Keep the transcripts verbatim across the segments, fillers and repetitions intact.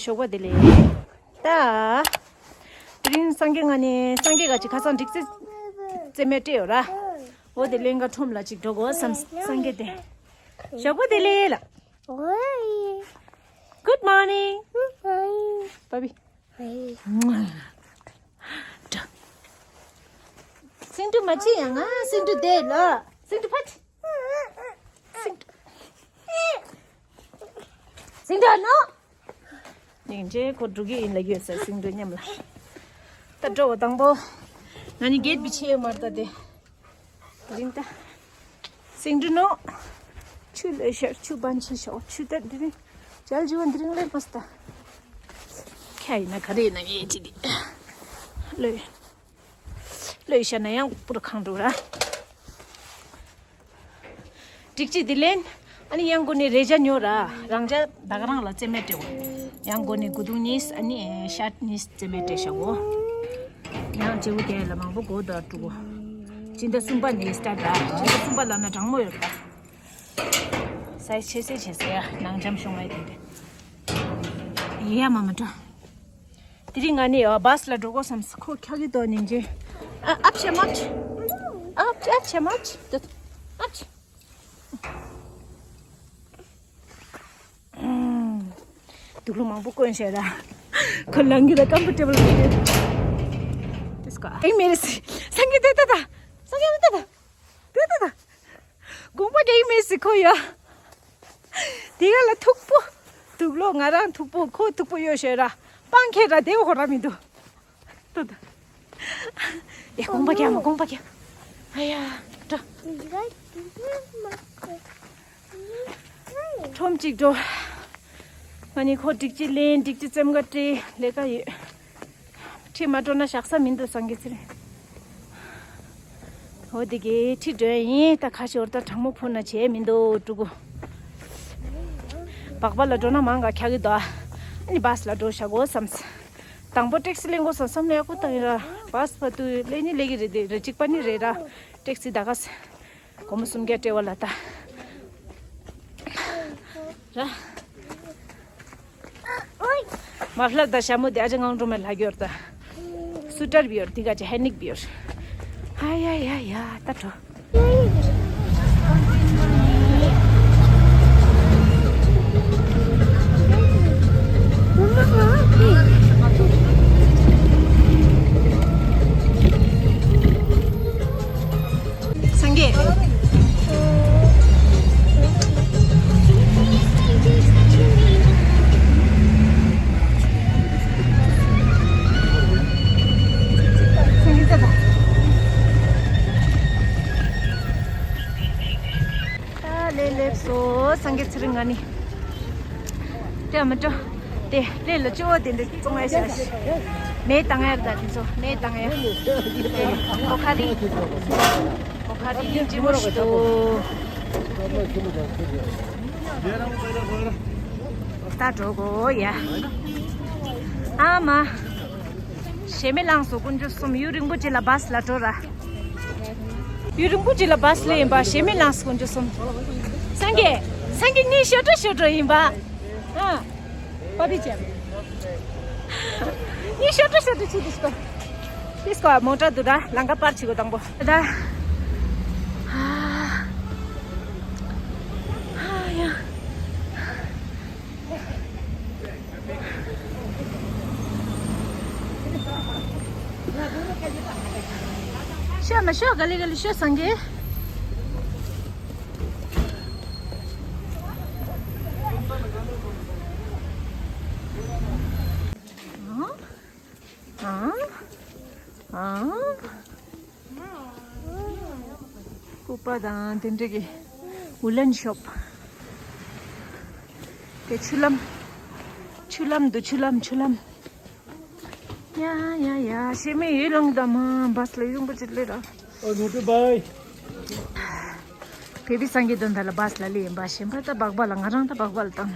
ཞོགས་པ་བདེ་ལེགས། ད། དེ་རིང་སངས་རྒྱས་ང་ནི་སངས་རྒྱས་ག་ཅིག་ཁ་སང་འགྲིག་རྩེ་རྩེ་མེད་སྤྲད་ཡོད་ར། འོ་དེ་ལེན་ག་ཁྲོམ་ལ་ཅིག་འགྲོ་དགོས་བསམ་སངས་རྒྱས་དེ། ཞོགས་པ་བདེ་ལེགས་ལ། Good morning. Good morning. Baby. སིང་ཏུ་མ་ཅི་ཡང་ང་སིང་ཏུ་དེ་ལ་སིང་ཏུ་ཕ་ཅི། སིང་ཏུ། སིང་ཏུ་ཨ་ནོ། སྙིང་རྗེ་ཁོ་འགྲོ་གི་ཡིན་ལ་ཡོད་ས་སིང་ཏུ་མཉམ་ལ། ད་འགྲོ་བ་དང་པོ། ང་ནི་གེད་བི་ཆེ་མར་ད་དེ། རིང་ད། སིང་ཏུ་ནོ། ཆུ་ལས་ཤར་ཆུ་བན་ཆེ་ཤོག་ཆུ་ད་དེ་རིང་། ཅལ་ཇི་བན་དེ་རིང་ལས་མ་སྟ། ཁ་ཡིན་ན་ག་རེ་ཡིན་ན་ངས་ཅི་དེ། ལོས། ལོས་ཤ་ན་ཡང་པུར་ཁང་འགྲོ་ར། ཀྲིག་ཅི་དི་ལེན། ཨ་ནི་ཡང་གོ་ནི་རེ་ཇ་ཉོ་ར། རང་ཇ་ད་ག་རང་ལ་རྩེ་མེད་སྤྲེའོ། ཡང་གོ་ནི་གུ་དུང་གཉིས་ཨ་ནི་ཤར་གཉིས་རྩེ་མེད་སྤྲེ་ཤ་གོ། ཡང་ཇེ་བུ་དེ་ལ་མང་པོ་གོ་དོ་ཀྲུ་གོ། ཅི་འདི་གསུམ་པ་ནི་སྟར་ར། ཅི་འདི་གསུམ་པ་ལ་ན་གྲང་མོ་ཡོད་པ། སའི་ཆེ་སེ་ཆེ་སེ་ཡ་ནང་འཇམ་ཤོང་ཨེ་དེ་དེ། ཡ་མ་མ་འགྲོ། དེ་རིང་ང་ནི་ཨ་བཱས་ལ་འགྲོ་དགོས་བསམས། ཁོ་འཁྱག་གི་དོ་ཉིན་རྗེ། ཨ་ཨབ་ཆེ་མ་ཆེ། ཨབ་ཨབ་ཆེ་མ་ཆེ། ཏུ་ཨབ་ཆེ། དུག་ལོག་མང་པོ་བསྐོན་བྱས་ར། ཁོ་ལང་གི་ད་ཀམ་ཕོར་ཊེ་བལ་གི་རེད། དེ་སྐོར་ཨེ་མེ་རེ་སི་སངས་རྒྱས་ཏེ་ཏ་ཏ། སངས་རྒྱས་ཏེ་ཏ་ཏ། དེ་ད་ད། དགོངས་པ་རྒྱག་གི་མེད་ཟེར་ཁོ་ཡ། དེ་ག་ལ་མཐུག་པོ། དུག་ལོག་ང་རང་མཐུག་པོ་ཁོ་མཐུག་པོ་ཡོད་ཤོད་ར། སྤང་ཁྱེར་ར་དེ་ཧོ་ར་མི་འདུག་ད་ད། ཡ་དགོངས་པ་རྒྱག་མ་དགོངས་པ་རྒྱག་ཨ་ཡ། འགྲོ། ཁྲོམ་གཅིག་འགྲོ། ང་ནི་ཁོ་འགྲིག་ཅི་ལེན་འགྲིག་ཅི་རྩེམ་ག་སྤྲད་ལས་ཀ་ཡོད། ཁྲིད་མ་འགྲོ་ན་བཞག་ས་མི་འདུག་སངས་རྒྱས་ཚེ་རིང་། འོ་དེ་གའི་ཁྲིད་འགྲོ་ཡ་ཡིན། ད་ཁ་ཤོར་ད་གྲང་མོ་འཕུར་ན་བྱས་མི་འདུག་ཀྲུ་གུ། སྦག་སྦག་ལ་འགྲོ་ན་མང་ག་འཁྱག་གི་འདུག་ཨ་ནི་བཱས་ལ་འགྲོ་བཞག་གོ་བསམས། དང་པོ་ཊེག་སི་ལེན་གོ་བསམ་བསམ་ནས་ཡག་པོ་བཏང་ཡིན་ར། བཱས་བར་དུ་ལེན་ནི་ལེན་གི་རེད་དེ་རེད་གཅིག་པ་ནི་རེད་ར། ཊེག་སི་ད་ག་ས། སྒོར་མོ་སུམ་བརྒྱ་སྤྲད་པ་ལ་ད། ར། མ་ཕླབ་ད་ཞྭ་མོ་དེ་ཨ་ཅག་ངང་འགྲོ་མེད་ལྷག་ཡོད་ད། སུ་ཊར་བི་ཡོད་དེ་ག་ཅི་ཧེ་ནིག་བི་ཡོད། ཧ་ཡ་ཡ་ཡ་ད་འགྲོ། སངས་རྒྱས། སངས་རྒྱས་ད་ད། ད་ལས་ལེབ་སོ་སངས་རྒྱས་ཚེ་རིང་ང་ནི། དེ་མི་འགྲོ། དེ་ལས་ལ་ཅོ་དེ་འདྲ་བཙོང་ཨེ་ཤ་ཤ། མེ་བཏང་ཡར་ད་དེ་ཚོ་མེ་བཏང་ཡར། དེ་གོ་ཁ་རི། གོ་ཁ་རི་ལིང་ཅི་མོ་ཞིག་འདུག་ད་འགྲོ་གོ་ཡ། ཨ་མ། གཞལ་མེད་གླིང་སོ་དཀོན་མཆོག་གསུམ། ཡུན་རིང་པོ་ཅིག་ལ་བཱས་ལ་འགྲོ་ར། ཡུན་རིང་པོ་ཅིག་ལ་བཱས་ལ་ཡིན་པ། གཞལ་མེད་གླིང་སོ་དཀོན་མཆོག་གསུམ། སངས་རྒྱས། སངས་རྒྱས་གཉིད་ཤོར་འགྲོ་ཤོར་འགྲོ་ཡིན་པ། ཨ། པ་པི་ཅན། གཉིད་ཤོར་འགྲོ་ཤོར་འགྲོ་ཅི་དེ་སྐོར། དེ་སྐོར་མོ་ཊ་འདུག་ར། ལམ་ཁ་པར་བྱེད་དགོས་དང་པོ། ད། ཨ། ཨ་ཡ། ཤོག་མ་ཤོག་ག་ལེ་ག་ལེ་ཤོག་སངས་རྒྱས། ཨང་། ཨང་། ཨང་། སྐུད་པ་དང་དེ་འདྲ་གི་ཝུ་ལན་ཤོབ། དེ་ཆུ་ལམ། ཆུ་ལམ་འདུག་ཆུ་ལམ་ཆུ་ལམ། ཡ་ཡ་ཡ་གཞལ་མེད་ཡུལ་ལུང་དང་མ་བཱས་ལ་ཡུན་པོ་ཅིག་སླེབས་ར། ཨ་ནུ་ཏུ་བཱའི། བེ་བི་སངས་རྒྱས་དོན་དག་ལ་བཱས་ལ་སླེབས་ཡིན་པ་གཞན་པ་ད་སྦག་སྦག་ལ་ང་རང་ད་སྦག་སྦག་ལ་བཏང་།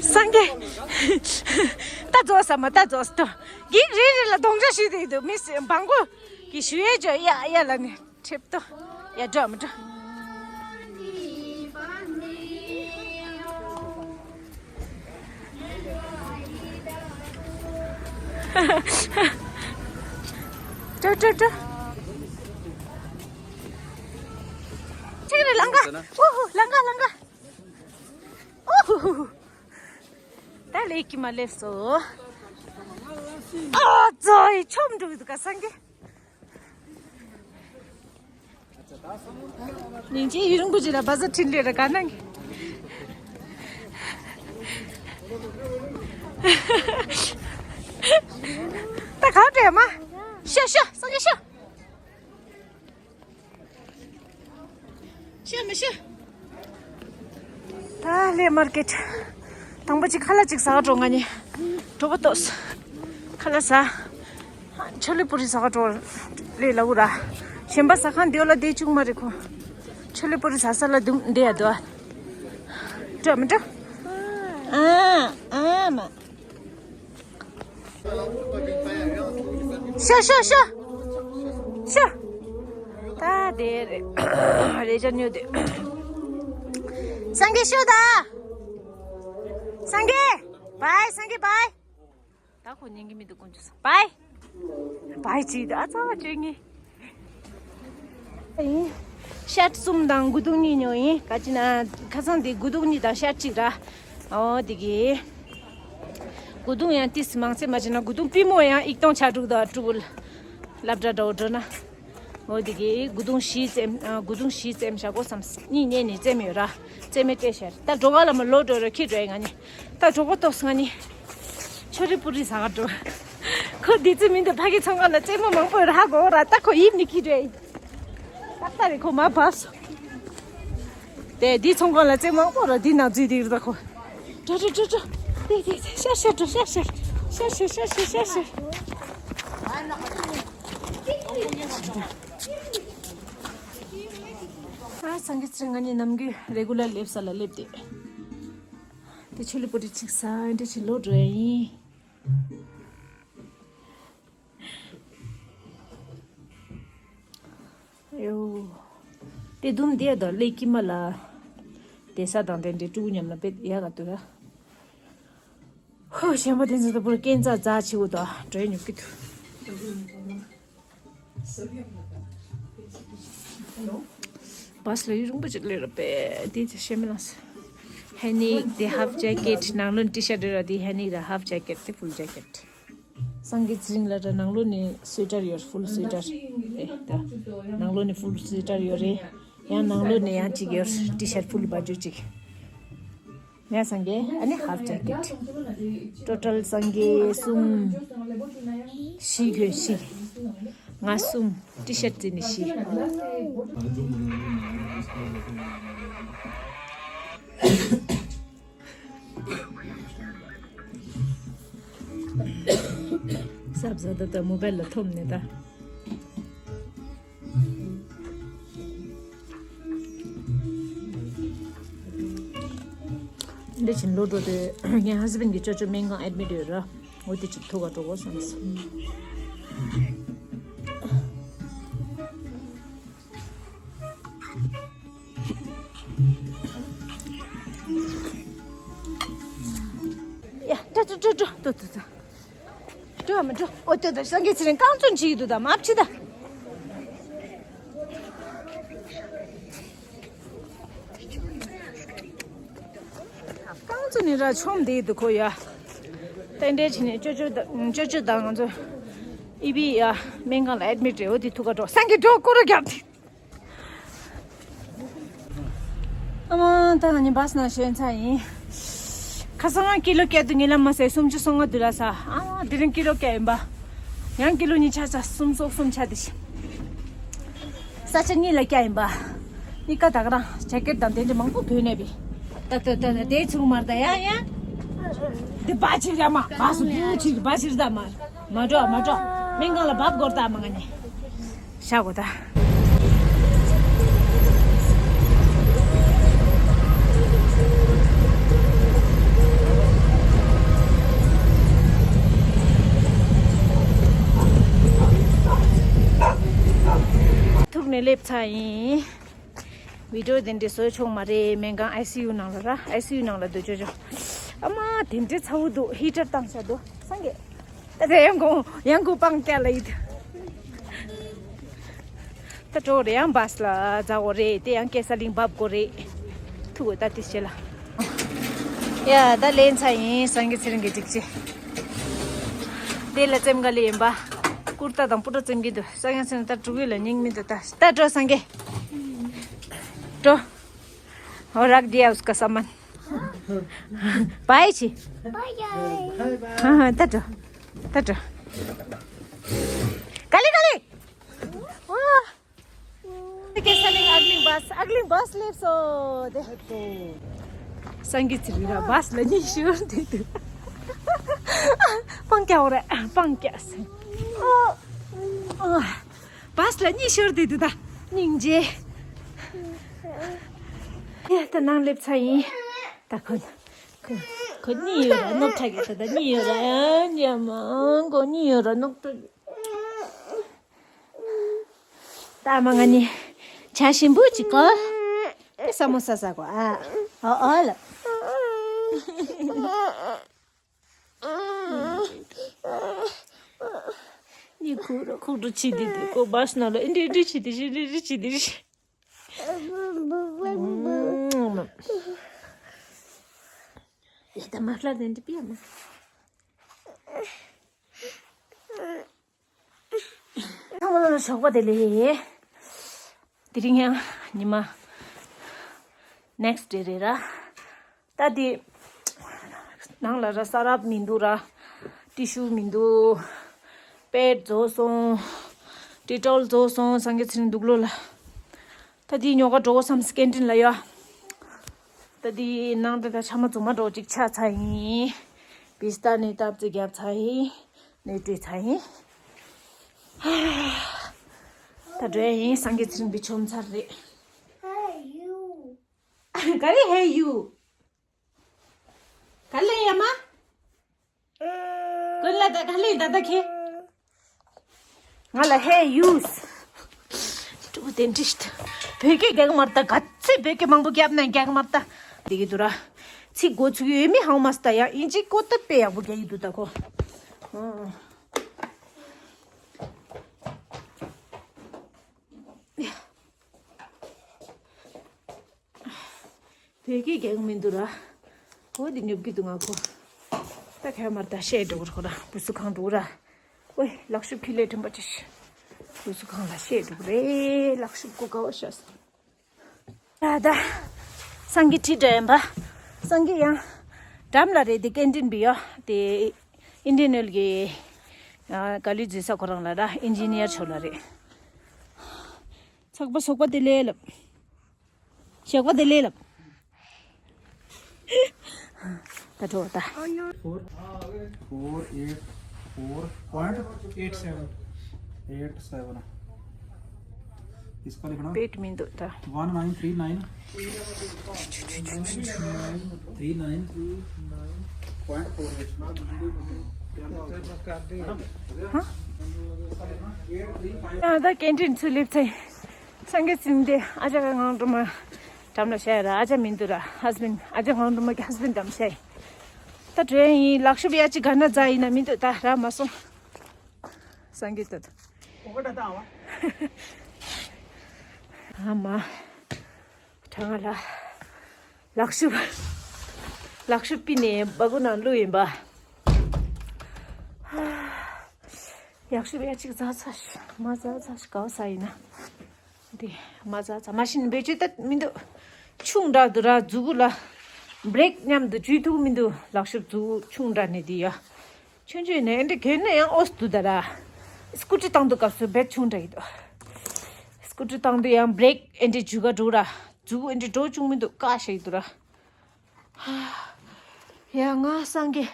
སངས་རྒྱས། ད་རྫོགས་ས་མ་ད་རྫོགས་ས་ཏོ། གིག་རེ་རེ་ལ་གདོང་འདྲ་ཞུས་དེ་འདུག་མི་སེ་བང་གོ་གི་ཞུ་ཡས་ཇོ་ཡ་ཡ་ལ་ནི་ཁྲེབ་ཏོ། ཡ་འགྲོ་མི་འགྲོ། འགྲོ་འགྲོ་འགྲོ། ཆེ་རེ་ལང་ག་ཨོ་ཧུ་ལང་ག་ལང་ག་ཨོ་ཧུ་ཧུ་ཧུ། ད་ལས་ཀྱི་མ་སླེབས་སོ། ཨ་ཙོ་ཡི་ཆོམ་འགྲོ་གི་འདུག་ག་སངས་རྒྱས། ཉིན་གཅིག་ཡུན་རིང་པོ་ཅིག་ལ་བ་ཟ་འཕྲིན་ལས་ར་ག་ནང་གི། ད་གང་འདྲ་མ། ཤ་ཤ་སངས་རྒྱས་ཤ། ཤ་མི་ཤ། ད་ལས་མར་ཀེཊ། དང་པོ་ཅིག་ཁ་ལག་ཅིག་ཟ་ག་འགྲོ་ང་གཉིས། གྲོད་པ་ལྟོགས། ཁ་ལག་ཟ། ཆོ་ལེ་པུ་རི་ཟ་ག་འགྲོ། ལས་ལ་འུ་ར། གཞན་པ་ཟ་ཁང་དེ་ལ་བསྡད་བཅུག་མ་རེད་ཁོ། ཆོ་ལེ་པུ་རི་ཟ་ས་ལ་འདུག་བསྡད་ཡ་འདུག་འགྲོ་མི་འགྲོ། ཨ་ཨ་མ། ཤོ་ཤོ་ཤོ། ཤོ། ད་དེ་རེད། རེད་ཅག་ཉོ་དེ། སངས་རྒྱས་ཤོ་ད། སངས་རྒྱས། བའི་སངས་རྒྱས་བའི། ད་ཁོ་ཉན་གི་མི་འདུག་དཀོན་མཆོག་གསུམ། བའི། བའི་ཅིག་ད་ཚ་བ་བཅོས་ངེས། ཡིན། ཤར་གསུམ་དང་དགུ་དུང་གཉིས་ཉོ་ཡིན། ག་ཅི་ན་ཁ་སང་དེ་དགུ་དུང་གཉིས་དང་ཤར་གཅིག་ར། ཨོ་དེ་གི། དགུ་དུང་ཡང་ཏིས་མང་ཚེ་མ་བྱས་ན་དགུ་དུང་པི་མོ་ཡང་ཨིག་སྟོང་ཆ་དྲུག་དང་དྲུག་ལབ་འདྲ་འདྲ་བོ་འགྲོ་ན། ཨོ་དེ་གི་དགུ་དུང་བཞི་ཙམ་ཨ་དགུ་དུང་བཞི་ཙམ་བཞག་གོ་བསམ། གཉིས་ཉལ་ནས་ཙམ་ཡོད་ར། ཙམ་མེད་སྤྲད་ཤར་ད་འགྲོ་ག་ལ་མ་ལོ་འགྲོ་ར་ཁྱི་འགྲོ་ཡ་ང་ནི། ད་གྲོད་ཁོག་ལྟོགས་སོང་ང་ནི། ཆོ་རི་པུ་རི་ཟ་ག་འགྲོ། ཁོ་འདི་ཙི་མིན་འདི་ཕ་གི་ཚོང་ཁང་ལ་རྩེད་མོ་མང་པོ་རག་གོ་ར། ད་ཁོ་ཡིབ་ནི་ཁི་རེད། ཏག་ཏག་རེད་ཁོ་མ་བབས་སོ། དེ་འདི་ཚོང་ཁང་ལ་རྩེད་མོ་མང་པོ་ར་འདི་ནང་འཛུལ་འདི་རུ་ད་ཁོ། ཏྲ་ཏྲ་ཏྲ་ཏྲ། དེ་དེ་དེ་ཤ་ཤ་ཏྲ་ཤ་ཤ། ཤ་ཤ་ཤ་ཤ་ཤ་ཤ། ཨ་སངས་རྒྱས་ཚེ་རིང་ང་གཉིས་ནམ་རྒྱུན་རེ་གུ་ལར་སླེབས་ས་ལ་སླེབས་ཏེ། དེ་ཆོ་ལེ་པུ་རི་གཅིག་ཟ་འདྲ་ཞིག་ལོག་འགྲོ་ཡ་ཡིན། ཨེའོ། དེ་དུམ་དེ་ཡ་དོ་ལེ་ཀི་མ་ལ། དེ་ས་དང་དེ་འདྲའི་ཀྲུ་གུ་མཉམ་ལ་བེད་ཡ་ག་དུ་ར། ཧོ་གཞན་པ་དེ་ཚོ་ད་པུར་སྐས་འཛེག་འཛེག་བྱེད་དགོས་དོ་འགྲོ་ཡ་ཉོབ་ཀི་དུ། བ་སི་ལ་ཡུན་རིང་པོ་ཅིག་སླེབས་ར་པས་དེ་ཚོ་ཤེས་མི་ལངས་སོ། ཧེ་ནིག་དེ་ཧབ་ཇེ་ཀེཊ་ནང་ལོགས་ཊི་ཤར་རེད་ར། དེ་ཧེ་ནིག་ར་ཧབ་ཇེ་ཀེཊ་དེ་ཕུལ་ཇེ་ཀེཊ། སངས་རྒྱས་ཚེ་རིང་ལ་ར་ནང་ལོགས་ནས་སུའི་ཊར་ཡོད། ཕུལ་སུའི་ཊར་རེད་ད། ནང་ལོགས་ནས་ཕུལ་སུའི་ཊར་ཡོད་རེད། ཡང་ནང་ལོགས་ནས་ཡང་གཅིག་ཡོད། ཊི་ཤར་ཕུལ་བ་ཇུ་གཅིག་ཡང་སངས་རྒྱས་ཨ་ནི་ཧབ་ཇེ་ཀེཊ། ཊོ་ཊལ་སངས་རྒྱས་གསུམ། བཞི་གྱོན་བཞི། ང་གསུམ། ཊི་ཤར་རྩེ་ནས་བཞི། སབ་ཟ་ད་ད་མོ་བེལ་ལ་འཐོམ་ནས་ད། འདི་ཕྱིན་ལོ་འགྲོ་དེ་ངའི་ཧ་སི་བེན་གྱི་ཅོ་ཅོ་སྨན་ཁང་ཨེཌ་མིཊ་ཡོད་ར། འོ་དེ་ཅིག་ཐུག་ག་འགྲོ་དགོས་བསམ་སོང་། ཡ་ཏོ་ཏོ་ཏོ་ཏོ་ཏོ་ཏོ། འགྲོ་མི་འགྲོ། ཨོ་ཏོ་ཏོ་སངས་རྒྱས་ཚེ་རིང་རྐང་བཙུགས་བྱེད་ཀྱི་འདུག་ད་མ་ཕྱི་ད། རྐང་བཙུགས་ནས་ར་ཆོམ་བསྡད་འདུག་ཁོ་ཡ། རྟེན་འབྲེལ་བྱས་ནས་ཅོ་ཅོ་དང་ཅོ་ཅོ་དང་ང་ཚོ་ཨི་བི་ཡ་སྨན་ཁང་ལ་ཨེཌ་མིཊ་རེད། འོ་དེ་ཐུག་ག་འགྲོ། སངས་རྒྱས་འགྲོ་སྐོར་ར་རྒྱབ་དེ། ཨ་མ་ད་ང་གཉིས་བ་སི་ནང་ཞོན་ཚར་ཡིན། ཁ་སང་ང་ཀི་ལོ་བརྒྱད་དུ་ཉིན་ལ་མ་ཟད་སུམ་ཅུ་སོ་ལྔ་དུ་ལ་ས། ཨ་དེ་རིང་ཀི་ལོ་བརྒྱ་ཡིན་པ། ཡང་ཀི་ལོ་གཉིས་ཆ་ཆ་སུམ་སོ་གསུམ་ཆ་དེ་ཤི། ས་ཆ་གཉིས་ལ་བརྒྱ་ཡིན་པ། གཉིས་ཀ་ད་ག་རང་ཇེ་ཀེཊ་དང་དེ་འདྲ་མང་པོ་གོན་ནས་པའི། ད་ད་ད་ད་དེ་ཚུགས་མར་ད་ཡ་ཡ། དེ་བ་ཕྱིར་ཡ་མ་བ་སུ་བུ་ཕྱིར་བ་ཕྱིར་ད་མར། མ་འགྲོ་མ་འགྲོ། སྨན་ཁང་ལ་བབ་དགོས་ད་མ་ང་ནི། ཤ་གོ་ད། ཐུག་ནས་སླེབས་ཚར་ཡིན། བི་ཌིའོ་དེ་འདྲ་བཟོ་ཆོག་མ་རེད། སྨན་ཁང་ཨའི་སི་ཡུ་ནང་ལ་ར། ཨའི་སི་ཡུ་ནང་ལ་སྡོད་ཆོག་ཆོག་ཨ་མ་དེ་འདྲ་ཚ་བོ་འདུག་ཧི་ཊར་བཏང་བཞག་འདུག་སངས་རྒྱས། ད་དེ་ཡང་གོང་ཡང་གོ་སྤང་སྐྱ་ལ་ཡིད། ད་འགྲོ་རེད། ཡང་བཱས་ལ་འཛེག་དགོས་རེད། དེ་ཡང་སྐྱེ་ས་གླིང་བབས་དགོས་རེད། ཐུག་གོ་ད་དེ་བྱེད་ལ། ཡ་ད་ལེན་ཚ་ཡིན། སངས་རྒྱས་ཚེ་རིང་གི་སྒྲིག་ཆས། དེ་ལ་ཙེམ་ག་ལེ་ཡིན་པ། ཀུར་ཏ་དང་པུ་ཏྲ་ཙེམ་གི་འདུག་སངས་རྒྱས་ཚེ་རིང་ད་འགྲོ་གི་ལ་སྙིང་མི་འདུག་ད་ད་འགྲོ་སངས་རྒྱས། འགྲོ། और रख दिया उसका सामान। बाय जी। Bye bye. हाँ हाँ ད་འགྲོ། ད་འགྲོ། ག་ལེ་ག་ལེ། ཨོ། དེ་སང་ཉིན་ཨག་གླིང་བཱས་ཨག་གླིང་བཱས་སླེབས་སོང་དེ། སངས་རྒྱས་ཚེ་རིང་ར་བཱས་ལ་གཉིད་ཤོར་དེ་དུས། སྤང་སྐྱ་འོ་ར་སྤང་སྐྱ་སེ། ཨོ། བཱས་ལ་གཉིད་ཤོར་དེ་དུས་ད་སྙིང་རྗེ། ཡ་ད་ནང་སླེབས་ཚར་ཡིན། ད་ཁོ་ཁོ་ཁོ་གཉིད་ཡོད་ར་རྣོག་ཁྲ་གི་ད་ད་གཉིད་ཡོད་ར་ཡ་ཉ་མ་ཁོ་གཉིད་ཡོད་ར་རྣོག་ཁྲ་གི་ད་མ་ང་ནི་ཇ་ཞིམ་པོ་ཅིག་གོ། ས་མོ་ས་ཟ་གོ་ཨ། ཨོ་ཨོ་ལ། ནི་ཁུག་རོ་ཁུག་རོ་ཆི་དི་དི་ཀོ་བཱས་ན་ལ་ཨིན་དི་ཨིན་དི་ཆི་དི་ཆི་དི་ཆི་དི་ཆི། ཡ་ད་མ་ལ་དེ་འདི་པི་ཡ་མ། ཚང་མ་ལ་ཞོགས་པ་བདེ་ལེགས། དེ་རིང་ཡང་ཉི་མ་next day རེད་ར། ད་དེ་ནང་ལ་ར་ས་རབ་མི་འདུག་ར། ཏི་ཤུ་མི་འདུག་པེཌ་རྫོགས་སོང་། ཏི་ཊོལ་རྫོགས་སོང་། སངས་རྒྱས་ཚེ་རིང་འདུག་ལོ་ལ། ད་དེ་ཉོ་ག་འགྲོ་བསམ་སི་ཀེན་ཊིན་ལ་ཡ། ད་དེ་ནང་དེ་ད་ཆ་མ་ཚང་མ་འགྲོ་ཅིག་ཆ་ཚ་ཡིན། པི་སྟ་ནས་སྟབས་ཙེ་རྒྱབ་ཚ་ཡིན། ནས་བྲོས་ཚར་ཡིན། ད་འགྲོ་ཡ་ཡིན། སངས་རྒྱས་ཚེ་རིང་གི་ཆོམ་ཚར་རེད། Hey you. ག་རེ་ཧེ་ཡུ། ག་ལེ་ཡ་མ། ཀུན་ལ་ད་ག་ལེ་ད་ད་ཁེ། ང་ལ་ཧེ་ཡུ། ཏུ་དེ་འདྲི་ཤི། བོད་སྐད་རྒྱག་མར་ད་ག་ཚེ་བོད་སྐད་མང་པོ་རྒྱབ་ན་རྒྱག་མར་ད། དེ་གི་དུ་ར། ཚིག་མགོ་ཚུགས་ཡོད་མི་ཧང་མ་སྟ་ཡ་ཨིན་ཇི་ཀོ་ཏ་དཔེ་ཡག་པོ་རྒྱག་གི་འདུག་ད་ཁོ། ཨང་། བོད་སྐད་རྒྱག་མི་འདུག་ར། ཨོ་དེ་ཉོབ་ཀྱི་འདུག་ང་ཁོ། ད་ཁ་མར་ད་བཤད་འགྲོ་གི་ར་ཁོ་ར་བུ་སུ་གང་འགྲོ་ར། ཨོའི་ལག་ཤུབས་ཁྱི་ལས་དྲན་པ་ཅི་ཤི། བུ་སུ་གང་ལ་བཤད་འགྲོ་གི་རེད། ལག་ཤུབས་ཀོ་ཀ་བ་ཤ་སོང་། ད་ད། སངས་རྒྱས་ཁྲི་འགྲམ་པ། སངས་རྒྱས་ཡང་འགྲམ་ལ་རེད་དེ་ཀེན་ཊིན་བི་ཡོ་དེ་ཨིན་ཌི་ཡན་ཨོའེལ་གི་ཨ་དཀའ་ལས་བརྩི་ས་ཁོ་རང་ལ་ར་ཨིན་ཇི་ནི་ཡར་ཕྱོགས་ལ་རེད། ཚགས་པ་ཚོགས་པ་དེ་ལས་ལབ། ཞག་པ་དེ་ལས་ལབ། ད་འགྲོ་ད། Four, four, eight, four point eight seven. Eight seven. इसका लिखना। पेट में दो था। One nine three nine। Three nine। Point four eight। हाँ? हाँ, ད་ཀེན་ཊིན་ཚུར་སླེབས་ཚེ། སངས་རྒྱས་ཚེ་རིང་དེ་ཨ་ཅག་གི་ངང་འགྲོ་མ། འགྲམ་ལ་བཤད་ར་ཨ་ཅག་མི་འདུག་ར་ཧས་བྷེན་ཨ་ཅག་ངང་འགྲོ་མ་གི་ཧས་བྷེན་འགྲམ་བཤད། ད་བྲོས་ཡིན་ལག་ཤུབས་ཡ་གཅིག་ག་ན་རྫ་ཡིན་ན་མི་འདུག་ད་ར་མ་སོང་། སངས་རྒྱས་ད། ཨ་མ། གྲང་ང་ལ། ལག་ཤུབས། ལག་ཤུབས་པི་ནས་སྦ་གུ་ནང་བླུགས་ཡིན་པ། ཡག་ཤོས་ཡ་གཅིག་རྫ་ཚ་ཤི། མ་རྫ་ཚ་ཤི་གའོ་ས་ཡིན་ན། འདི་མ་རྫ་ཚ་མ་ཤི་ནི་བེད་སྤྱོད་ད་མི་འདུག་ཆུང་འདྲ་འདུག་ར་མཛུ་གུ་ལ། བྷི་རེག་མཉམ་དུ་འཇུས་ཐུབ་མི་འདུག་ལག་ཤུབས་མཛུ་གུ་ཆུང་འདྲ་ནི་འདི་ཡ། ཆུང་ཆུང་ནས་ཨེ་འདྲ་གྱོན་ན་ཡང་ཨོས་འདུག་ད་ར། སྐུ་ཊི་བཏང་དུས་སྐབས་སུ་བེད་ཆུང་འདྲ་ཡི་འདུག་སྐུ་ཊི་བཏང་དུས་ཡང་བྷི་རེག་ཨེ་འདྲ་འཇུ་ག་འགྲོ་ར། མཛུ་གུ་ཨེ་འདྲ་འགྲོ་བཅུག་མི་འདུག་ཀ་ཤ་ཡི་འདུག་ར། ཡ་ང་སངས་རྒྱས།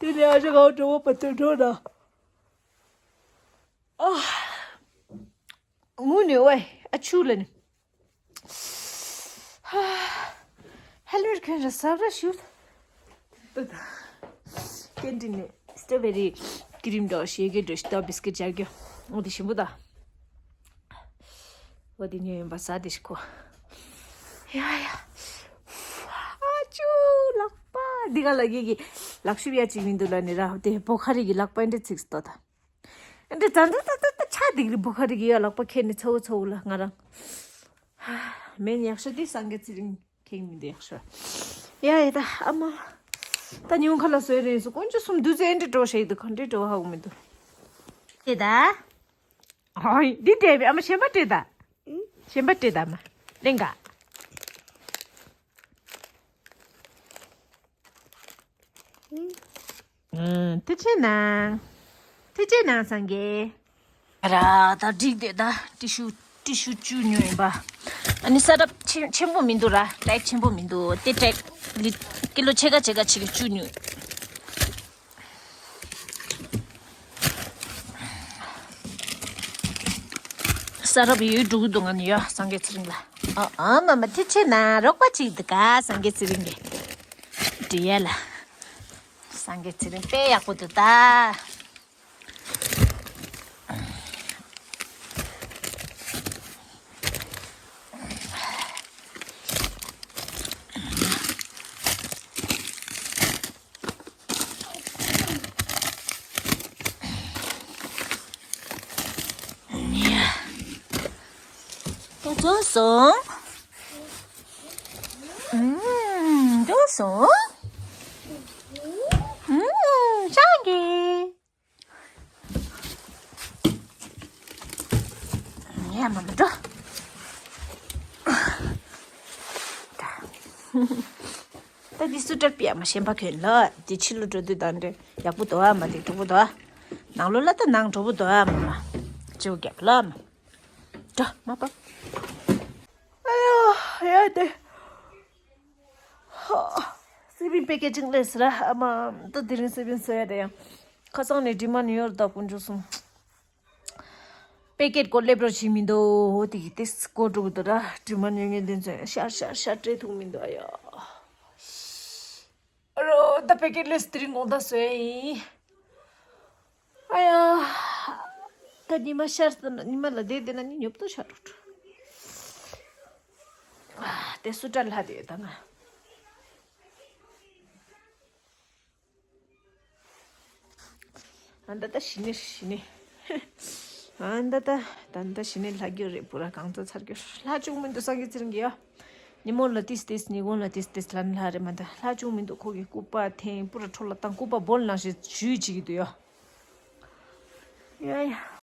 དེ་ནས་ཨ་ཅག་ག་འགྲོ་བ་པ་དུ་འགྲོ་ན། ཨ། ངུ་ནས་ཝེ། ཨ་ཆུ་ལ་ནི། ཧ། ཧེལ་མེཊ་གྱོན་ར་ཟབ་ར་ཞུ། ཏུ་ད། ཀེན་ཊིན་ནས་སི་ཊོ་བེ་རི་ཀི་རིམ་འདྲ་ཞེ་གེ་འདྲ་ཞིག་ད་བིས་ཀིཊ་སྦྱར་རྒྱུ། འོ་དེ་ཞིམ་པོ་ད། འོ་དེ་ཉོས་ཡིན་པ་ཟ་དེ་ཞིག་གོ། ཡ་ཡ། ཨ་ཅུ་ལག་པ་འདི་ག་ལ་གི་གི་ལག་ཤུབས་ཡ་གཅིག་མི་འདུག་ལ་ནི་ར་དེ་བོ་ཁ་རི་གི་ལག་པ་འདྲ་ཚིག་སྟོ་ད། འདི་ཙང་ཙང་ཙང་ཙང་ཆ་འདིག་རི་བུ་ཁ་རི་གི་ཡ་ལག་པ་ཁྱེར་ནས་ཚ་བོ་ཚ་བོ་ལ་ང་རང་། མེན་ཡག་ཤོས་དེ་སངས་རྒྱས་ཚེ་རིང་ཁེངས་མི་འདུག་ཡག་ཤོས། ཡ་ཡ་ད་ཨ་མ། ད་ཉིན་ཁ་ལ་བཟོས་རེད་སོ་དཀོན་མཆོག་གསུམ་འདུག་ཚེ་འདྲི་འགྲོ་ཞེས་འདུག་ག་འདྲི་འགྲོ་ཧ་གོ་མི་འདུག་དེ་ད། ཧོ་འདི་འདྲ་བའི་ཨ་མ་གཞན་པ་སྤྲད་ད། གཞན་པ་སྤྲད་ད་ཨ་མ། ལེན་ག་ཨུམ། ཐུགས་རྗེ་གནང་། ཐུགས་རྗེ་གནང་སངས་རྒྱས། ར་ད་འགྲིག་དེ་ད་ཏི་ཤུ་ཏི་ཤུ་བཅུ་ཉོས་ཡིན་པ། ཨ་ནི་ས་རབ་ཆེན་ཆེན་པོ་མི་འདུག་ར་ཊེག་ཆེན་པོ་མི་འདུག་དེ་ཊེག་ལི་ཀི་ལོ་ཕྱེད་ཀ་ཕྱེད་ཀ་ཕྱེད་ཀ་བཅུ་ཉོས། ས་རབ་ཡོད་འགྲོ་གི་འདུག་ང་ནི་ཡ་སངས་རྒྱས་ཚེ་རིང་ལ། ཨ་ཨ་མ་མ་ཐུགས་རྗེ་གནང་རོགས་པ་ཅིག་འདུག་ག་སངས་རྒྱས་ཚེ་རིང་གི། འདྲི་ཡ་ལ། སངས་རྒྱས་ཚེ་རིང་དཔེ་ཡག་པོ་འདུག་ད། ད་རྫོགས་སོང་། ཨུམ། རྫོགས་སོང་། ཨུམ། སངས་རྒྱས། ངས་མ་མ་འགྲོ། ད་འདི་སུ་ཊར་པི་ཡ་མ་གཞན་པ་གྱོན་ལ་འདི་ཕྱི་ལོ་འགྲོ་དུས་དང་འདྲ་ཡག་པོ་འདུག་ཨ་མ་འདི་གྲོགས་པོ་འདུག་ཨ། ནང་ལོ་ལ་ད་ནང་གྲོགས་པོ་འདུག་ཨ་མ་མ། ཅོ་རྒྱབ་ལ་མ། འགྲོ་མ་པ། ཨ་ཡ་ཡ་དེ། སི་པིན་པེ་ཀེ་ཅིང་ལས་ར་ཨ་མ་ད་དེ་རིང་སི་པིན་བཟོ་ཡ་དེ་ཡང་། ཁ་སང་ནས་དྲི་མ་ནི་ཡོར་ད་དཀོན་མཆོག་གསུམ། པེ་ཀེཊ་སྐོར་སླེབས་རོགས་བྱེད་མི་འདུག་དེ་གི་དེ་སྐོར་འགྲོ་གི་འདུག་ར་དྲི་མ་ཉོ་མཁན་དེ་ཚོ་ཡང་ཤར་ཤར་ཤར་སྤྲད་ཐུབ་མི་འདུག་ཨ་ཡ། ཨ་རོ་ད་པེ་ཀེཊ་ལས་དེ་རིང་དགོང་དག་བཟོ་ཡ་ཡིན། ཨ་ཡ། ད་ཉི་མ་ཤར་ཙམ་ལ་ཉི་མ་ལ་བསྡད་བསྡད་ན་ནི་ཉོབ་ཏོ་ཤར་འགྲོ། ཨ་དེ་སུ་ཊར་ལྷ་དེ་ཡོད་ད་ང་། ཨ་ད་ད་ཞི་ནི་ཞི་ནི། ཨ་ད་ད་ད་ད་ཞི་ནི་ལྷ་རྒྱུ་རེད་བུ་ར་གང་ཚ་ཚར་རྒྱུ་ལྷ་བྱུང་མི་འདུག་སངས་རྒྱས་ཚེ་རིང་གི་ཡ། ཉི་མོ་ལ་ཏིས་ཏིས་ཉི་གུང་ལ་ཏིས་ཏིས་ལྷ་ནི་ལྷ་རེད་མ་ད་ལྷ་བྱུང་མི་འདུག་ཁོ་གི་སྐུ་པར་འཐེན་པུ་ར་འཕྲོ་ལ་བཏང་སྐུ་པར་སྦོལ་ནང་བཞིན་ཞུས་བྱེད་ཀྱི་འདུག་ཡ། ཡ་ཡ།